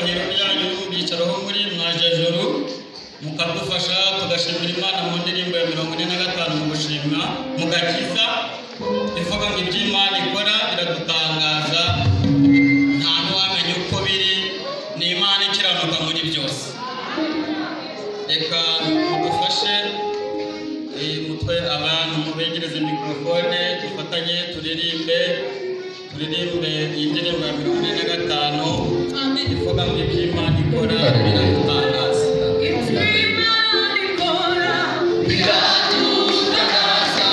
byubahiro byanyu no mu byicaro ho muri mwaje juru mukadufasha tugashimira Imana mu ndirimbo ya 45 mu gushima mu gakiza ivuga ngo iby'Imana ikora biradutangaza nta n'uwamenya uko biri ni Imana ikiranuka muri byose. Reka mudufashe mutwe abantu mubegereze mikrofone dufatanye turirimbe iyi ndirimbo ya 45 ivuga ngo iby'Imana ikora biradutangaza. Iby'Imana ikora biradutangaza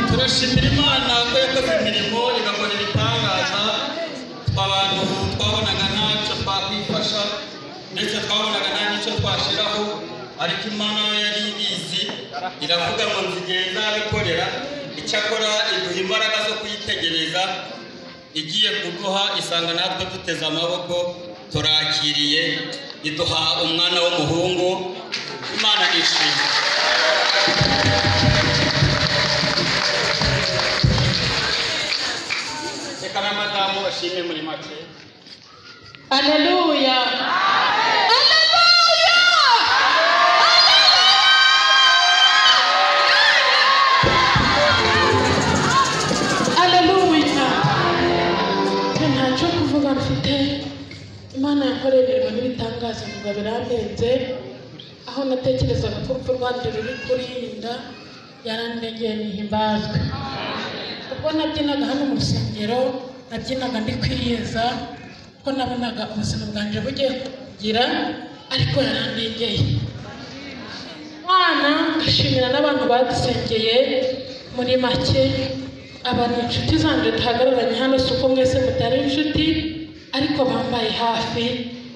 Turashimira Imana ko yakoze imirimo igakora ibitangaza. Abantu twabonaga ntacyo twakwifasha ndetse twabonaga nta n'icyo twashiraho, ariko Imana yo yari ibizi iravuga ngo nzigiye nzabikorera. Icyakora iduha imbaraga zo kuyitegereza, igiye kuduha isanga natwe duteze amaboko turakiriye, iduha umwana w'umuhungu. Imana nishimye. Reka na madamu ashime muri make. Haleluya. Haleluya. Haleluya. Ntacyo kuvuga mfite. Imana yakoreye ibintu n'ibitangaza numva birandenze. Aho natekerezaga ko urupfu rwanjye ruri kuri iyi nda, yarandengeye, nihimbazwe. Ubwo nabyinaga hano mu rusengero, nabyinaga ndi kwiyeza ko nabonaga ubuzima bwanjye bugiye kugira, ariko yarandengeye. Mwana, ndashimira n'abantu badusengeye. Muri make, aba ni inshuti zanjye duhagararanye hano. Si uko mwese mutari inshuti, ariko bambaye hafi.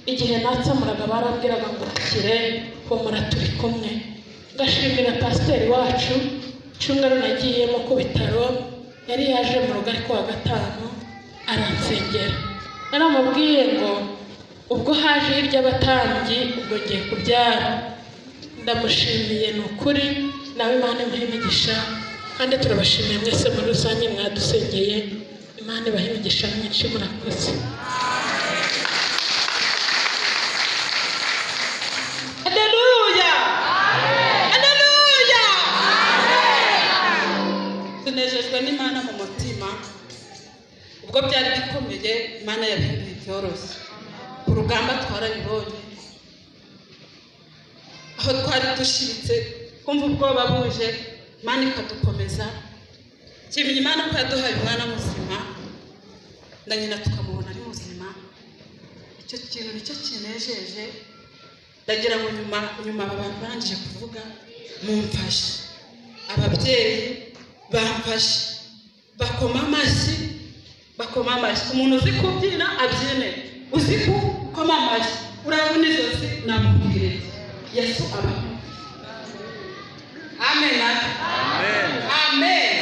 Igihe natsamuraga barambwiraga ngo kire, humura, turi kumwe. Ndashimira pasiteri wacu. Icyumweru nagiyemo ku bitaro yari yaje mu rugo, ariko wa gatanu aransengera. Naramubwiye ngo ubwo haje hirya abatambyi, ubwo ngiye kubyara. Ndamushimiye, ni ukuri, nawe Imana imuhe imigisha. Kandi turabashimiye mwese muri rusange mwadusengeye. Imana ibahe imigisha myinshi, murakoze. Haleluya! Haleluya! Tunejejwe n'Imana mu mutima. Ubwo byari bikomeye, Imana yabihinduye ibyoroshye. Ku rugamba twarabibonye. Aho twari dushiritse, kumva ubwoba buje, Imana ikadukomeza. Nshimiye Imana ko yaduhaye umwana muzima, na nyina tukamubona ari muzima. Icyo kintu nicyo kinejeje. Ndagira ngo nyuma nyuma aba bantu barangije kuvuga, mumfashe, ababyeyi bamfashe bakoma amashyi, bakoma amashyi. Umuntu uzi kubyina abyine, uzi gukoma amashyi urabona ijosi, namubwire Yesu abaho. Amen, amen.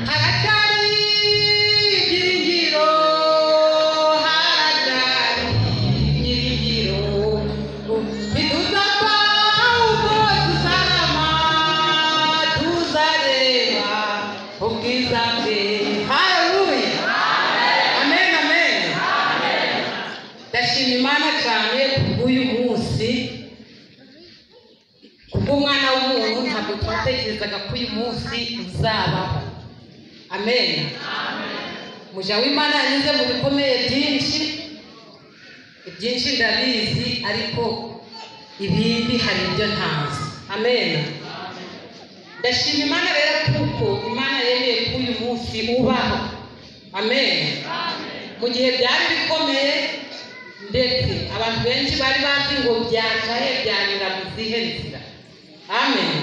Haracyari ibyiringiro, haracyari ibyiringiro. Ntituzapfa ahubwo tuzarama, tuzareba ubwiza bwe. Haleluya, amen, amen. Ndashima Imana cyane kubw'uyu munsi, kubw'umwana w'umuntu. Ntabwo twatekerezaga ko uyu munsi uzabaho. Amen. Muja w'Imana yanyuze mu bikomeye byinshi. Ibyinshi ndabizi, ariko ibindi hari ibyo ntazi. Amen. Ndashima Imana rero kuko Imana yemeye ko uyu munsi ubaho. Amen. Mu gihe byari bikomeye, ndetse abantu benshi bari bazi ngo byaca he, byanyura mu zihe nzira. Amen.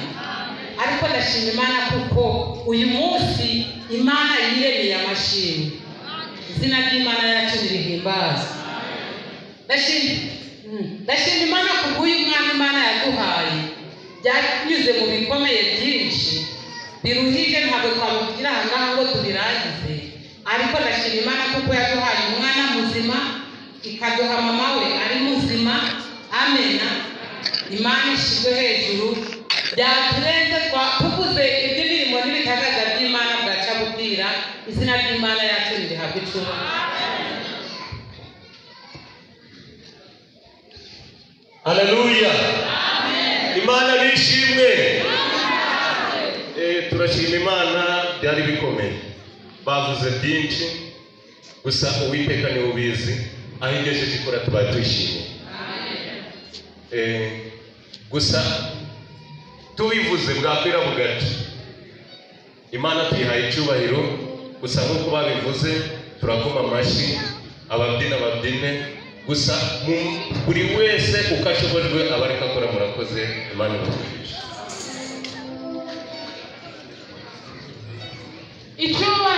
Ariko ndashima Imana kuko uyu munsi Imana yiremeye amashimwe. Izina ry'Imana yacu nirihimbaza. Ndashima Imana kubw'uyu mwana Imana yaduhaye. Byanyuze mu bikomeye byinshi biruhije, ntabwo twabivugira aha ngaha ngo tubirangize, ariko ndashima Imana kuko yaduhaye umwana muzima, ikaduha mama we ari muzima. Amena. Imana ishyirwe hejuru. Byaturenze, tuvuze iby'imirimo n'ibitangaza by'Imana bwaca bubwira. Izina ry'Imana yacu nirihabwe icyubahiro. Haleluya, Imana nishimwe. Turashima Imana. Byari bikomeye, bavuze byinshi, gusa Uwiteka niwe ubizi aho igejeje ikora. Tuba tuyishimiye. Gusa tubivuze bwakwira bugati. Imana tuyihaye icyubahiro. Gusa nk'uko babivuze, turakoma amashyi, ababyina babyine, gusa buri wese uko ashobojwe aba ariko akora. Murakoze, Imana ibahe. Icyubahiro.